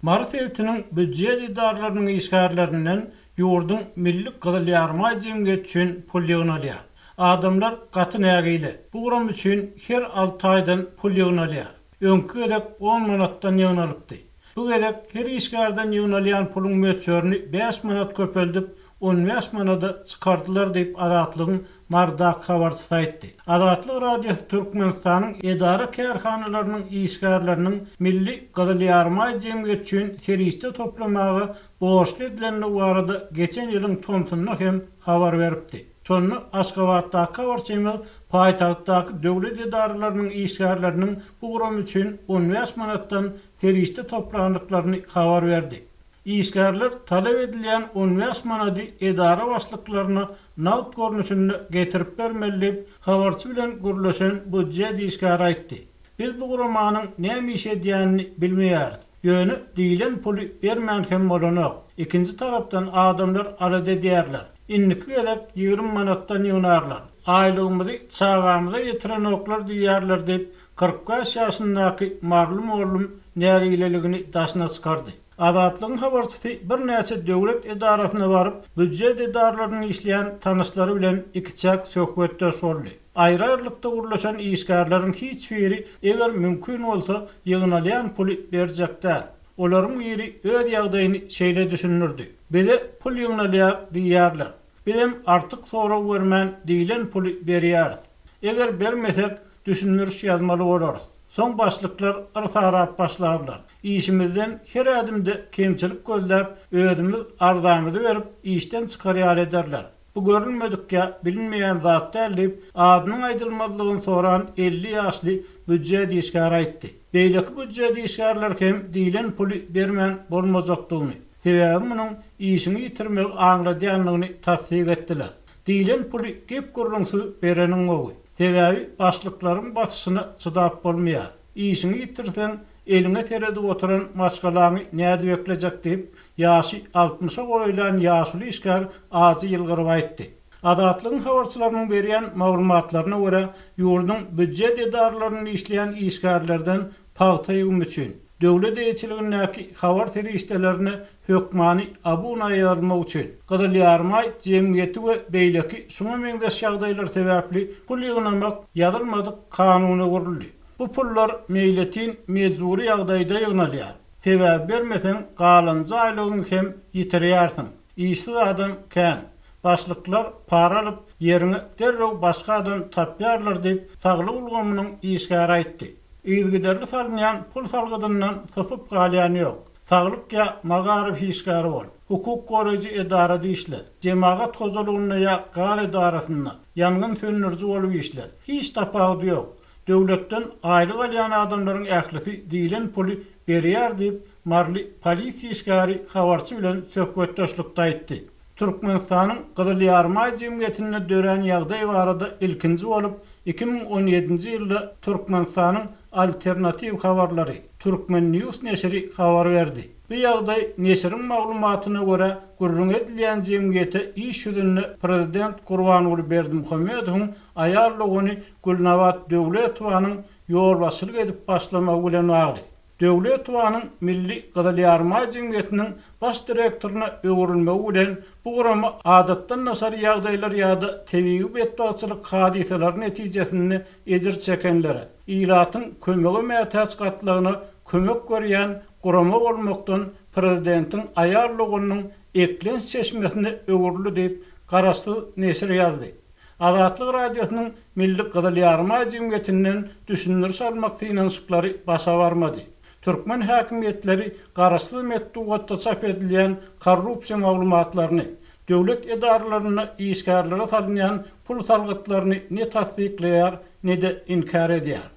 Mary sebitiniň býujet edaralarynyň işgärlerinden ýurduň Milli Gyzyl Ýarymaý jemgyýeti üçin pul ýygnalýar. Adamlar gaty nägile. Bu gurama üçin her alty aýdan pul ýygnalýar. Öňki gezek on manatdan ýygnalypdy. Bu gezek her işgärden ýygnalýan puluň möçberini bäş manat köpeldip, 15 manada çykardylar diýip, Azatlygyň Marydaky habarçysy aýtdy. Azatlyk Radiosy Türkmenistanyň edara-kärhanalarynyň işgärleriniň Milli Gyzyl Ýarymaý jemgyýeti üçin serişde toplamaga borçly edilendigi barada geçen ýylyň tomsunda hem habar beripdi. Şonda Aşgabatdaky habarçymyz paýtagtdaky döwlet edaralarynyň işgärleriniň bu gurama üçin 15 manatdan serişde toplandyklaryny habar berdi. Işgärler talap edilýän 15 manady edara başlyklaryna nagt görnüşinde getirip bermeli diýip, habarçy bilen gürleşen býujet işgäri aýtdy. Biz bu guramanyň näme iş edýänini bilmeýäris. Ýöne diýlen puly bermän hem bolanok. Ikinji tarapdan adamlar alada edýärler. Indiki gezek 20 manatdan ýygnarlar. Aýlygymyzy çagamyza ýetirenoklar diýýärler diýip, 45 ýaşyndaky maryly mugallym nägileligini daşyna çykardy. Azatlygyň habarçysy birnäçe döwlet edarasyna baryp, býujet edaralarynda işleýän tanyşlary bilen ikiçäk söhbetdeş boldy. Aýry-aýrylykda gürleşen işgärleriň hiç biri, eger mümkin bolsa, ýygnalýan puly berjek däl. Olaryň biri öz ýagdaýyny şeýle düşündirdi, Bize pul ýygnalýar diýýärler. Bizem artyk sorag bermän diýlen puly berýäris. Eger bermesek, düşündiriş ýazmaly bolarys. Soň başlyklar yrsarap başlarlar. Işimizden her ädimde kemçilik gözläp, özümiz arzamyzy berip, işden çykar ýaly ederler. Bu görülmedik ýa bilinmeýän zat däl diýip, adynyň aýdylmazlygyny soran 50 ýaşly býujet işgäri aýtdy. Beýleki býujet işgärleri hem diýlen puly bermän bolmajakdygyny, sebäbi munuň işiňi ýitirmegi aňladýandygyny tassyk etdiler. Diýlen puly gep-gürrüňsiz bereniň gowy. Sebäbi başlyklaryň basyşyna çydap bolmaýar. Işiňi ýitirseň, eliňe seredip oturan maşgalaňy nädip eklejek diýip, ýaşy altmyşa golaýlan ýaşuly işgär ajy ýylgyryp aýtdy. Azatlygyň habarçylarynyň berýän maglumatlaryna görä, ýurduň býujet edaralarynda işleýän işgärlerden pagta ýygymy üçin, döwlet eýeçiligindäki habar serişdelerine hökmany abuna ýazylmak üçin, Gyzyl Ýarymaý jemgyýeti we beýleki şuňa meňzeş ýagdaýlar sebäpli pul ýygnamak ýazylmadyk kanuna öwrüldi. Bu pullar meýletin mejbury ýagdaýda ýygnalýar. Sebäbi bermeseň galanja aýlygyňy hem ýitirýärsiň. Işsiz adam kän. Başlyklar para alyp, ýeriňe derrew başga adam tapýarlar diýip, saglyk ulgamynyň işgäri aýtdy. Yzygiderli salynýan pul salgydyndan sypyp galýan ýok. Saglyk ýa magaryf işgäri bol, hukuk goraýjy edarada işle, jemagat hojalygynda ýa gaz edarasynda, ýangyn söndüriji bolup işle, hiç tapawudy ýok. Döwletden aýlyk alýan adamlaryň ählisi diýlen puly berýär diýip, maryly polisiýa işgäri habarçy bilen söhbetdeşlikde aýtdy. Türkmenistanyň Gyzyl Ýarymaý jemgyýetinde dörän ýagdaý barada ilkinji bolup, 2017-nji ýylda Türkmenistanyň alternatiw habarlary, Turkmen. News neşiri habar berdi. Bu ýagdaý, neşiriň maglumatyna görä, gürrüňi edilýän jemgyýete iş ýüzünde prezident Gurbanguly Berdimuhamedowyň aýal dogany Gülnabat Döwletowanyň ýolbaşçylyk edip başlamagy bilen bagly. Döwletowanyň Milli Gyzyl Ýarymaý jemgyýetiniň baş direktoryna öwrülmegi bilen bu gurama adatdan daşary ýagdaýlar ýa-da tebigy betbagtçylyk hadysalary netijesinde ejir çekenlere, ilatyň kömege mätäç gatlagyna kömek berýän gurama bolmakdan prezidentiň aýal doganynyň eklenç çeşmesine öwrüldi diýip, garaşsyz neşir ýazdy. Azatlyk Radiosynyň Milli Gyzyl Ýarymaý jemgyýetinden düşündiriş almak synanyşyklary başa barmady. Türkmen häkimiýetleri garaşsyz metbugatda çap edilýän korrupsiýa maglumatlaryny, döwlet edaralarynda işgärlere salynýan pul salgytlaryny ne tassyklaýar, ne-de inkär edýär.